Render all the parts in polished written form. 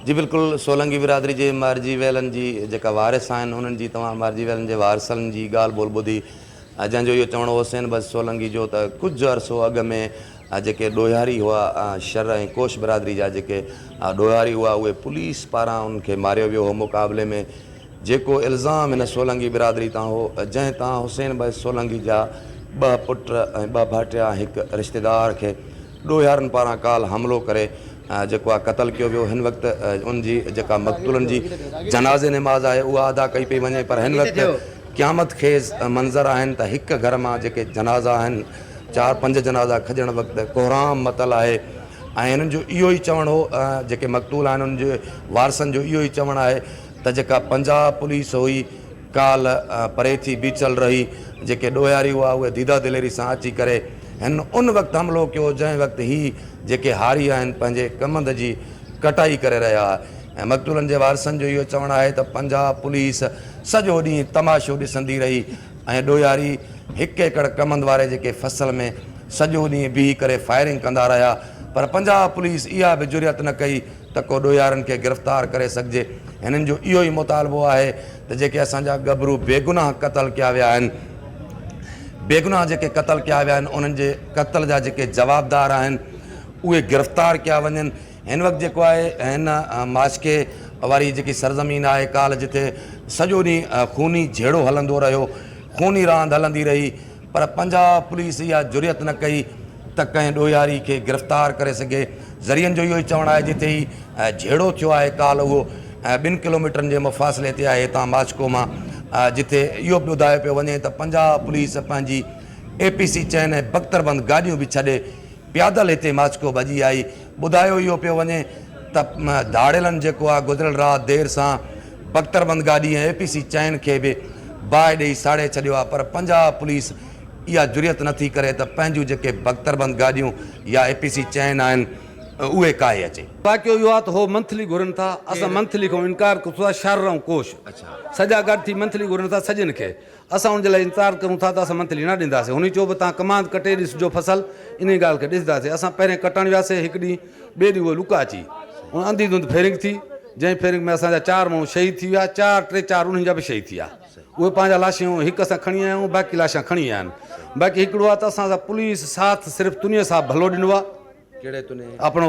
جي بلڪل سولنگي برادري جي مارجي ويلن جي جيڪا وارث آهن انهن جي توهان مارجي ويلن جي وارثن جي ڳالهه ٻولهه ٻڌي جنهن جو اهو چوڻ هو حسين بخش سولنگي جو ته ڪجهه عرصو اڳ ۾ جيڪي ڏوهاري هئا شر ۽ ڪوش برادري جا جيڪي ڏوهاري هئا اهي پوليس پاران انهن کي ماريو ويو هو مقابلي ۾ جيڪو الزام هن سولنگي برادري تان هو جنهن تان حسين بخش سولنگي جا ٻه پٽ ۽ ٻه ڀائٽيا ۽ هڪ رشتيدار کي ڏوهيارن پاران ڪالهه حملو ڪري جيڪو آهي قتل ڪيو ويو هن وقت ان جي جيڪا مقتولن جي جنازي نماز آهي اها ادا ڪئي پئي وڃي پر هن وقت قيامت خيز منظر آهن ته هڪ گهر مان جيڪي جنازا آهن چار پنج جنازا کڄڻ وقت ڪهرام متل آهي ۽ هنن جو اهو ئي چوڻ هو جيڪي مقتول آهن انهن جي وارثن جو اهو ئي چوڻ آهي ته جيڪا پنجاب پوليس هئي ڪالهه پري ٿي بيٺل رهي، جيڪي ڏوهياري هئا اهي ديده دليري سان اچي ڪري هن ان وقت حملو ڪيو جنهن وقت هي جيڪي هاري آهن پنهنجي ڪمند جي ڪٽائي ڪري رهيا هئا ۽ مقتولن جي وارثن جو اهو چوڻ آهي ته پنجاب پوليس سڄو ڏينهن تماشو ڏسندي رهي ۽ ڏوهياري هڪ ايڪڙ ڪمند واري جيڪي فصل ۾ سڄو ڏينهن بيهي ڪري فائرنگ ڪندا رهيا پر پنجاب پوليس اها به جرئت نه ڪئي ته ڪو ڏوهيارن کي گرفتار ڪري سگهجي. هنن جو اهو ئي مطالبو آهي ته جيڪي اسان جا ڳڀرو بيگناهه قتل ڪيا ويا آهن، بيگناهه جيڪي قتل ڪيا ويا آهن انهن جي قتل جا جيڪي جوابدار آهن اهي گرفتار ڪيا وڃن. هن وقت جيڪو آهي هن ماشڪي واري جيڪي سرزمين آهي ڪالهه جتي سڄو ڏينهن خوني جهيڙو هلندو رهيو، خوني راند هلندي رهي پر پنجاب پوليس اها جرئت نه ڪئي ته ڪنهن ڏوهياري کي گرفتار ڪري سگهي. ذريعن جو اهو ئي چوڻ آهي جتي هي جهيڙو ٿيو آهي ڪالهه اهو ٻن ڪلوميٽرن جي مفاصلي تي آهي هتان ماڇڪو مان جتي اهو به ٻڌايو پيو وڃي ته پنجاب پوليس پنهنجي اي پي سي چين ۽ بڪتربند گاڏيون به ڇڏي پيادل هتي ماڇڪو ڀڄي آئي ٻڌايو اهو پيو وڃي ته ڌاڙيلن جيڪو آهي گذريل رات دير سان بڪتربند گاڏي ۽ اي پي سي چين کي به باهه ڏئي ساڙي ڇڏيو آهي پر پنجاب پوليس اها جرئت نه ٿي ڪري ته پنهنجون جيڪي بڪتربند گاڏيون يا اي پي سي چين آهن اهي ڪاهي اچي. واقعو اهو آهي ته هو منٿلي گهرن ٿا، اسان منٿلي کان انڪار ڪيون ٿا، شر ۽ ڪوش سڄا گڏ ٿي منٿلي گهرن ٿا سڄن کي، اسان ان جي لاء انتظار ڪريون ٿا ته اسان منٿلي نه ڏينداسين. هن چيو به توهان ڪماند ڪٽي ڏسجو فصل، انهي ڳالهه کي ڏسنداسين. اسان پهرين ڪٽڻ وياسين هڪ ڏينهن، ٻئي ڏينهن اهي لڪا اچي ان انڌي ڌنڌ فيرنگ ٿي، جنهن فيرنگ ۾ اسان جا چار ماڻهو شهيد ٿي ويا، چار ٽي چار انهن جا به شهيد ٿي ويا. اهي پنهنجا لاشيون هڪ اسان کڻي آيا آهيون باقي لاشان کڻي آيا آهن باقي هڪڙو آهي ته اسان سان پوليس ساٿ صرف تنيي صاحب ڀلو ڏنو آهي ڪهڙي تني؟ اپڻو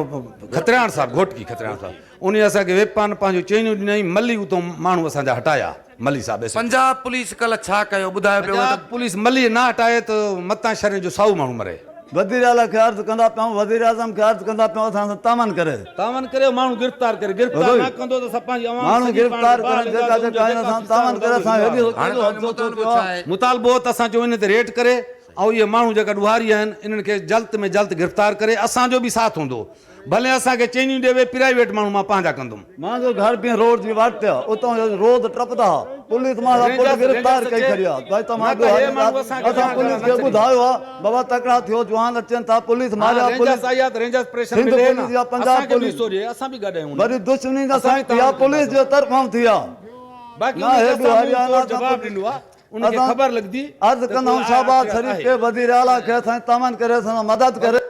کترياڻ صاحب گهوٽڪي کترياڻ صاحب انهي اسان کي ويپان پنهنجو چينيون ڏنائين ملي اتو ماڻهو اسان جا هٽايا ملي صاحب S H O. Punjab police ڪلهه ڇا ڪيو ٻڌايو پيو وڃي ته. پنجاب پوليس ملي نه هٽائي ته متان شرين جو سائو ماڻهو مري. وزيراعليٰ کي عرض ڪندا پيون وزيراعظم کي عرض ڪندا پيون اسان سان تعاون ڪري. تعاون ڪري ماڻهو گرفتار ڪري گرفتار نه ڪندو ته اسان پنهنجي عوام ماڻهو سڄي پاڻ گرفتار کي باهه ڪرن جيڪا لڳائينداسين جيڪا آهن جيڪا اسان تعاون ڪري اسان هيڏي هاڻي ڪيڏو توهان جو حادثو ٿيو مطالبو پيو ڇا آهي. آهي؟ مطالبو ته اسان چون انهن تي ريٽ ڪري ۽ اهي ماڻهو جيڪا ڏوهاري آهن انهن کي جلد ۾ جلد گرفتار ڪري اسان جو به ساٿ هوندو ڀلي اسان کي چينيون ڏي وي پرائيويٽ ماڻهو مان پنهنجا ڪندم. مانجو گهر بين روڊ جي وٽ تي آ اتان روز ٽپدا ها پوليس مانجا پٽ گرفتار ڪئي کڙي آ ڀائي توهان ڏوهاري اسان پوليس کي ٻڌايو آ بابا تڪڙا ٿيو جوان اچن ٿا پوليس ماريا پوليس سنڌ پوليس يا پنجاب پوليس وري دشمني نه سائين ٿي آ پوليس جي طرفان ٿي آ نه هي ڏوهاري آ نه اسان عرض ڪندا آهيون شهباز شريف کي وزير اعليٰ کي سائين تعاون ڪري اسان سان مدد ڪري.